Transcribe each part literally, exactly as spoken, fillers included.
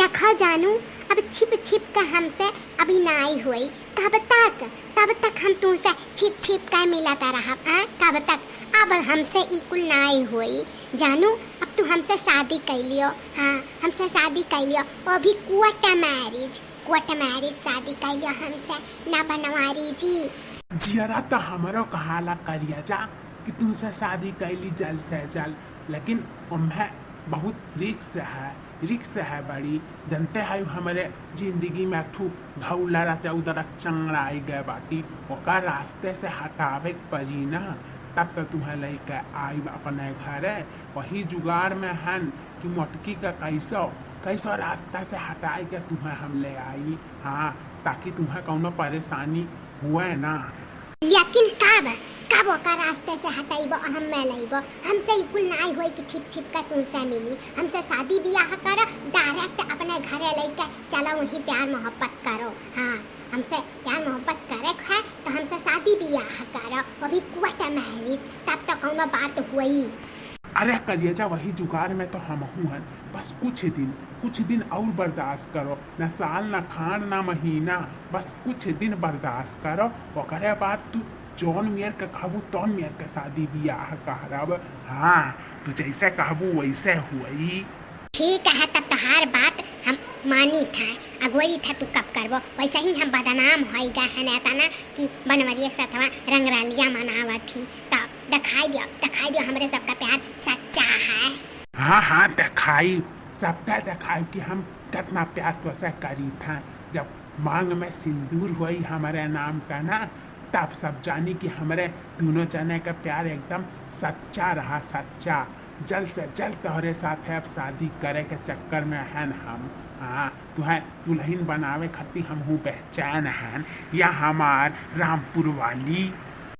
देखो जानू, अब छिप छिप के हमसे अभी नाई होई। कब तक, कब तक हम तुमसे छिप छिप के मिलत रहब, आ? कब तक? अब हमसे ई कुल नाई होई। जानू, अब तू हमसे शादी कर लियो, हाँ, हमसे शादी कर लियो, वो भी court marriage। Court marriage शादी कइलो हमसे, ना बनवारी जी। जियरा त हमरो कहाला करिया जा कि तुमसे शादी कइली जल्द से जल्द, लेकिन ओम्हे बहुत risk है, risk है बड़ी। जनते है हमरे जिंदगी में एक ठू घौलरा चौदरा चंगड़ाई गए बाटी, ओकर रास्ते से हटावे के पड़ी ना, तब तो तुम्हें लेके आई अपने घरे। वही जुगाड़ में हन कि मोटकी का कैसो, कैसो रास्ता से हटाए के तुम्हें हम ले आई, हाँ, ताकि तुम्हें कौनो परेशानी हुए ना। लेकिन कब, कब ओकर रास्ते से हटाइबो, हम में लइबो? हमसे ई कुल नाई होई कि छिप छिप के तुमसे मिली। हमसे शादी बियाह करो, direct अपने घरे लेके चलो, वहीं प्यार मोहब्बत करो। हाँ, हमसे प्यार मोहब्बत करे के है तो हमसे शादी बियाह करो, वो भी court marriage, तब तो कौनो बात हुई। अरे कलियजा, वही जुगाड़ में तो हमहू हन। बस कुछ दिन, कुछ दिन और बर्दाश्त करो, न साल, न खान, न महीना, बस कुछ दिन बर्दाश्त करो, ओकरे बाद तू जौन मेर के कहबू तौन मेर के शादी बियाह करब। हाँ, तू जैसे कहबू वैसे हुई। ठीक है, तब तहार बात हम मानी था, अगुवाई था, तू कब करबो? वैसे ही हम बदनाम होई गए हैं एतना कि बनवरिया के साथवा रंगरलिया मनावत ही। तब दिखाई दियो, दिखाई दियो हमरे सबका प्यार सच्चा है। हाँ, हाँ, दिखाई, सबका दिखाई कि हम कितना प्यार तोसे करी था। जब मांग में सिंदूर होई हमारे नाम का ना, तब सब जानी कि हमरे दोनों जने का प्यार एकदम सच्चा रहा, सच्चा। जल्द से जल्द तोहरे साथ अब शादी करे के चक्कर में हन हम। हाँ, तुहें दुल्हन बनावे खातिर हमहू बेचैन हन, या हमार रामपुर वाली।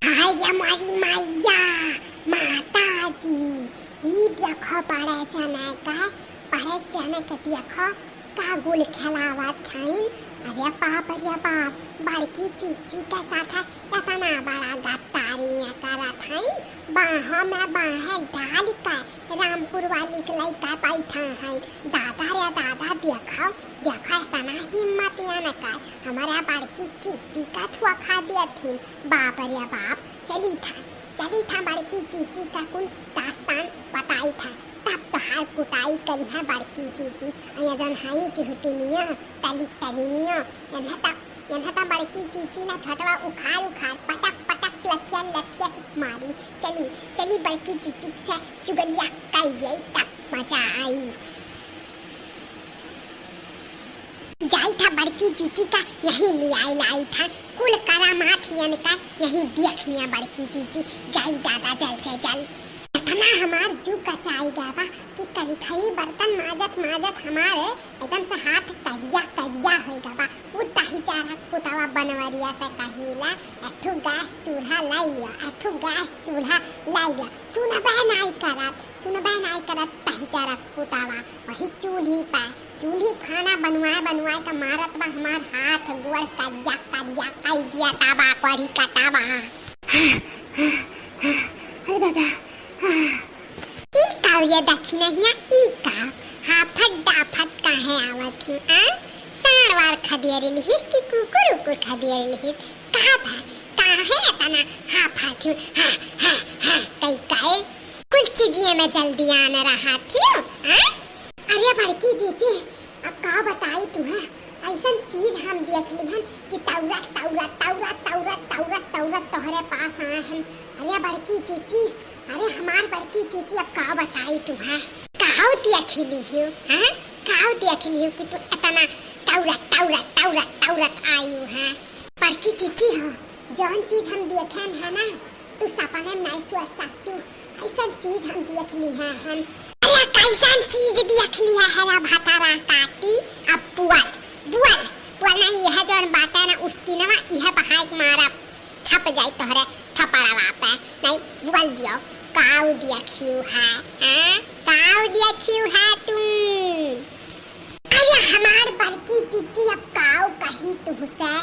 हाय रे मोरी मैया, माता जी, ई देखो बड़े जने का, बड़े जने के देखो, का गुल खेलावत हईन। अरे बाप रे बाप, बड़की जीजी के साथ एतना बड़ा गद्दारी करत हईन। बाहों में बाहें डाल के रामपुर वाली के लइका बैठा हईन। दादा रे दादा, देखो, देखो, एतना हिम्मत इनकर, हमारा बड़की जीजी का धोखा देथिन। बाप रे बाप, चली था, चली था बड़की जीजी का कुल दास्तान बताई था। तब तोहार कुटाई करिहैं बड़की जीजी। अइया जौन हई चिहुटिनिया, तली तलिनिया, एन्हे त, एन्हे त बड़की जीजी ना झटवा उखाड़ उखाड़, पटक पटक, लठिया लठिया मारी। चली, चली बड़की जीजी से चुगलिया कई जाई, तब मजा आई। जाई था बड़की जीजी का यहीं लियाई लाई था, कुल करामात हियन का यहीं देख लिया बड़की जीजी। जाई दादा जल्द से जल्द। एतना हमार जू कचाई गवा कि करिखई बर्तन माजत माजत हमार एकदम से हाथ करिया करिया होई गवा। उ दहिजरा पुतवा बनवरिया से कहिला, "एठू गैस चूल्हा लाई लिया, एठू गैस चूल्हा लाई लिया।" सुनबे नाई करत, सुनबे नाई करत दहिजरा पुतवा। वही चूल्ही पे, चूल्ही खाना बनवाए बनवाए के मारत बा हमार हाथ गोड़ करिया करिया कई दिया ताबा करी का ताबा। अरे दादा, ई का ये दखिनहिया, ई का हाफत डाफत काहे आवत ही, आ? साँड़ वार खदेरे लिहिस कि कुकुर उकुर खदेरे लिहिस? का भा, काहे एतना हाफत ही? हाँ, हाँ, हाँ, कई काए? कुल चीजिए में जल्दी आन रहा थी, आ? अरे बड़की जीजी, अब का बताई तुहें, अइसन चीज हम देख लिहन कि तौरत, तौरत, तौरत, तौरत, तौरत, तौरत तोहरे पास आए हन। अरे बड़की जीजी, अरे हमार बड़की जीजी, अब का बताई तुहें। काऊ देख लिहियो, हाँ? काऊ देख लिहियो कि तू एतना तौरत, तौरत, तौरत, तौरत आयु है। बड़की जीजी हो, जौन चीज हम देखे हैं ना, तू सपने में नहीं सोच सकती। ऐसन चीज हम देख ली है हम। अरे कैसन चीज देख ली है, हरा भतारा काटी? अब बोल, बोल, बोल नहीं, यह जौन बात है ना उसकी ना, यह बहाई के मारा छप जाई तोहरे थपड़वा पे। नहीं, बोल दियो, काऊ देखियो है, हाँ? काऊ देखियो है तुम? अरे हमार बड़की जीजी, अब काऊ कही तुमसे?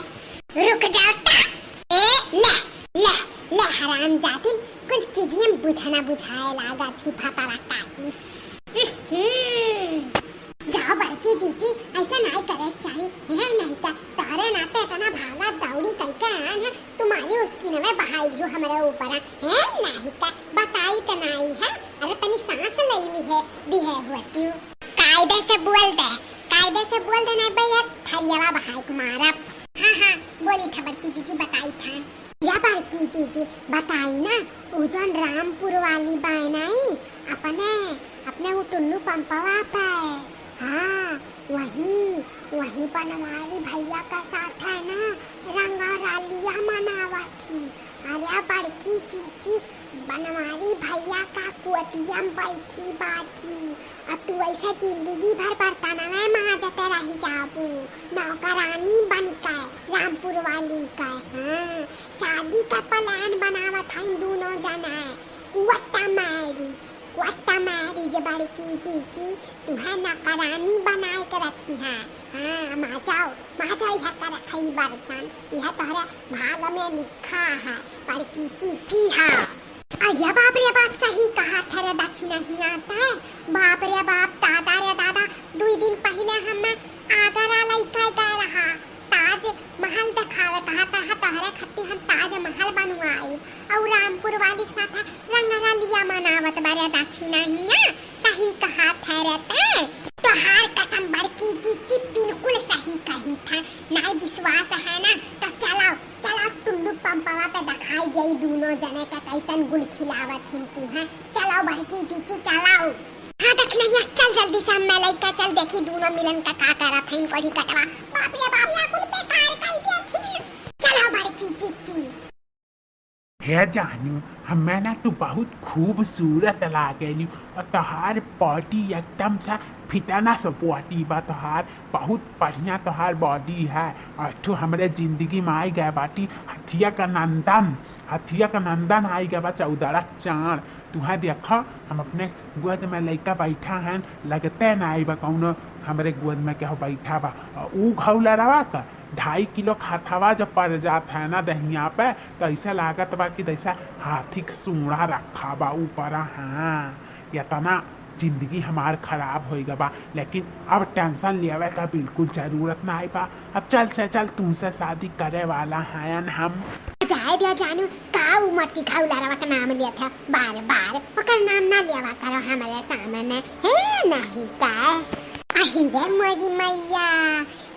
रुक जाओ ता। ए, ले, ले, ले हरामजादिन, कुल चीजियन बुझना बुझाए लागा थी भतारा काटी। हम्म, जाओ बड़की जीजी, यवा बहाई मारब। हाँ, हाँ, बोली था बड़की जीजी, बताई था। या बड़की जीजी, बताई ना, उ जौन रामपुर वाली बाय नाई, अपने, अपने उ टुल्लू पंपवा पे। हाँ, वही, वही बनवारी भैया का साथ है ना, रंगरलिया मनावत थी। अरे बड़की जीजी, बनवारी भैया का कुअतिया में बैठी बाटी, आ तू ऐसा जिंदगी भर बर्तनवे माजते रही जाबू। नौकरानी बन के, रामपुर वाली के। हाँ, शादी का plan बनावत हईन दूनों जने। Court marriage, court marriage बड़की जीजी, तुहे नौकरानी बनाए के रखी है। हाँ, माजाओ, माजाओ, यह कर रखई बर्तन, यह तोहरे भाग में लिखा है, बड़की जीजी है। अरे बाप रे बाप, सही कहा थे रे दखिनहिया ते। बाप रे बाप, दादा रे दादा, दुई दिन पहिले हमें आगरा लइके गए रहा, ताजमहल देखावे, कहा, कहा तोहरे खत्ती हम ताजमहल बनवाई, और रामपुर वाली के साथ रंगरलिया मनावत बारे दखिनहिया। सही कहा थे रे ते। तोहार कसम बड़की जीजी, बिल्कुल सही कही था। नाई विश्वास है ना, तो चलाओ, चलाओ टुल्लू पंपवा पे दिखाई दे दूनों जने के कैसन गुल खिलावत हिन तुहे। चलाओ बड़की जीजी, चलाओ। हाँ दखिनहिया, चल जल्दी से, मैं लइका चल देखी दूनों मिलन का का करत हईन कोढ़ी कटवा। बाप रे बाप, या कुल बेकार कई देथिन। चलाओ बड़की जीजी। हे जानू, हमें ना तू बहुत खूबसूरत लागेलू, और तोहार body एकदम से fitness body बा तोहार, बहुत बढ़िया तोहार body है। और तू हमरे जिंदगी में आई गए बाटी, हथिया का नंदन, हथिया का नंदन आई गए बा, चौदह चांद। तुहे देखा, हम अपने गोद में लइका बैठा है, लगते ना आई बा कौनो हमरे गोद में केहू बैठा बा। और ऊ घौलरवा का ढाई किलो खाथवा जब पड़ जात है ना दहिया पे, तो ऐसा लागत बा कि जैसा हाथी के सूंड़ा रखा बा ऊपर। हाँ, इतना जिंदगी हमार खराब होई गवा, लेकिन अब tension लेवे का बिल्कुल जरूरत ना बा। अब चल से चल, तुमसे शादी करे वाला हयन हम। जाए दिया जानू, का उ मटकी घौलरवा के नाम लिया था बार बार, ओकर नाम ना लेवा करो हमरे सामने, हे नहीं का? अही रे मोरी मैया,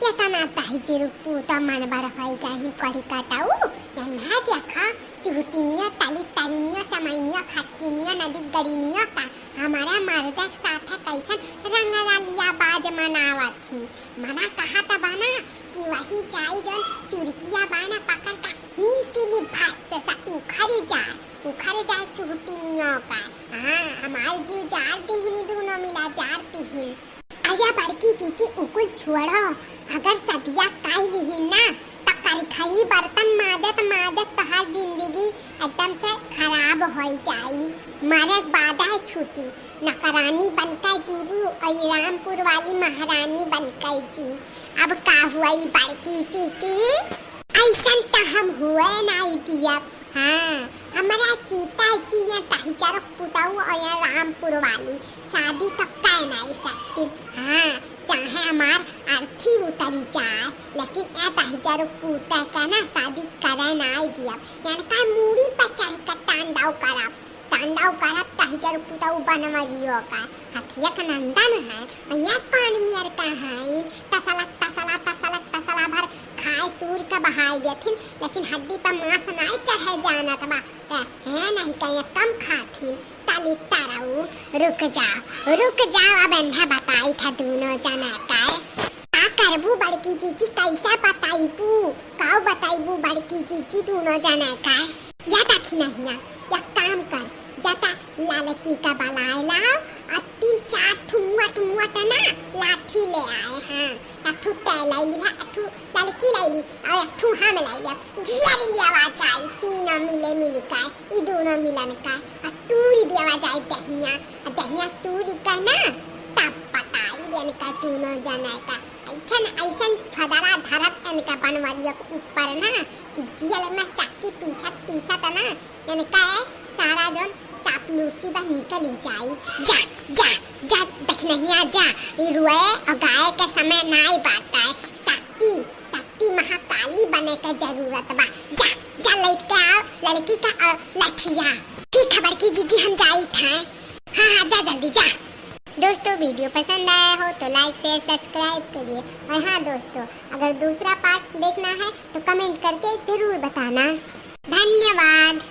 ये तना ताही चिरुक पूता मन बड़ होई गई कोढ़ी कटाऊ। या ना देखा, चुहटिनिया, तली तरिनिया, चमैनिया, खटकिनिया, नदी गड़िनिया का हमारा मर्द के साथ कैसन रंगरलिया बाज मनावत ही। मना कहा त बना कि वही जाई जौन चुरकिया बाना पकड़ का ही चिली भस से सा उखड़ जाए, उखड़ जाए चुहटिनियों का। हाँ, हमार जीव जार दिहिनी, दूनों मिला जार दिहिन। अरे बड़की जीजी, उकुल छोड़ो, अगर सदिया काई लिही ना, त करखई बर्तन माजत माजत तोहार जिंदगी एकदम से खराब होई जाई। मरे के बाद है छुट्टी, नौकरानी बनके जीबू और रामपुर वाली महारानी बनके जी। अब का हुई बड़की जीजी, ऐसन त हम हुए नाई दियब। हाँ, हमारा जीता जिया ताही चारो पुताऊ और या रामपुर वाली शादी तो कै नाई सकती। हाँ, चाहे हमार अर्थी उतरी जाए, लेकिन ए ताही चारो पुता का ना शादी करे नाई दिया। यानी का मूड़ी पर चढ़ के तांडव करब, तांडव करब ताही चारो पुताऊ बनवरियो का। हथिया का नंदन है, और या कौन मियर का है, तसला, तसला, तसला, तसला भर खाए तूर के बहाई देथिन, लेकिन हड्डी पर मांस नाई चढ़े जानत बा। त है नहीं कहीं कम खाथिन, ताली ताराऊ। रुक जाओ, रुक जाओ, अब एन्हे बताई था दूनों जना का। का करबू बड़की जीजी, कैसा बताइबू? काऊ बताइबू बड़की जीजी दूनों जना का? या दखिनहिया, या काम कर, जाता ललकी का बलाए लाओ, और तीन चार ठो मोट मोट ना लाठी ले आए, हाँ, एक ठो तै लै ली है, एक ठो ललकी लै ली, और एक ठो हम लै लिया। गियर लियावा जाई, तीनों मिले मिल का, ई दूनों मिलन का, आ तूरी देवा जाई दहिया, आ दहिया तूरी का ना, तब बताई बेन का दूनों जने का। ऐसन, ऐसन छदरा धरब इनका बनवरिया के ऊपर ना, कि जेल में चक्की पीसत, पीसत ना, इनका ए सारा जौन चापलूसी बा निकल ही जाई। जा, जा, जा, दखिनहिया जा, ई रुए और गाए के समय नाई बाटे। शक्ति, शक्ति महाकाली बने के जरूरत बा। जा, जा, लइके आओ लड़की का और लठिया। ठीक है बड़की जीजी, हम जाई थे। हाँ, हाँ, जा जल्दी जा। दोस्तों, वीडियो पसंद आया हो तो लाइक, शेयर, सब्सक्राइब करिए। और हाँ दोस्तों, अगर दूसरा पार्ट देखना है तो कमेंट करके जरूर बताना। धन्यवाद।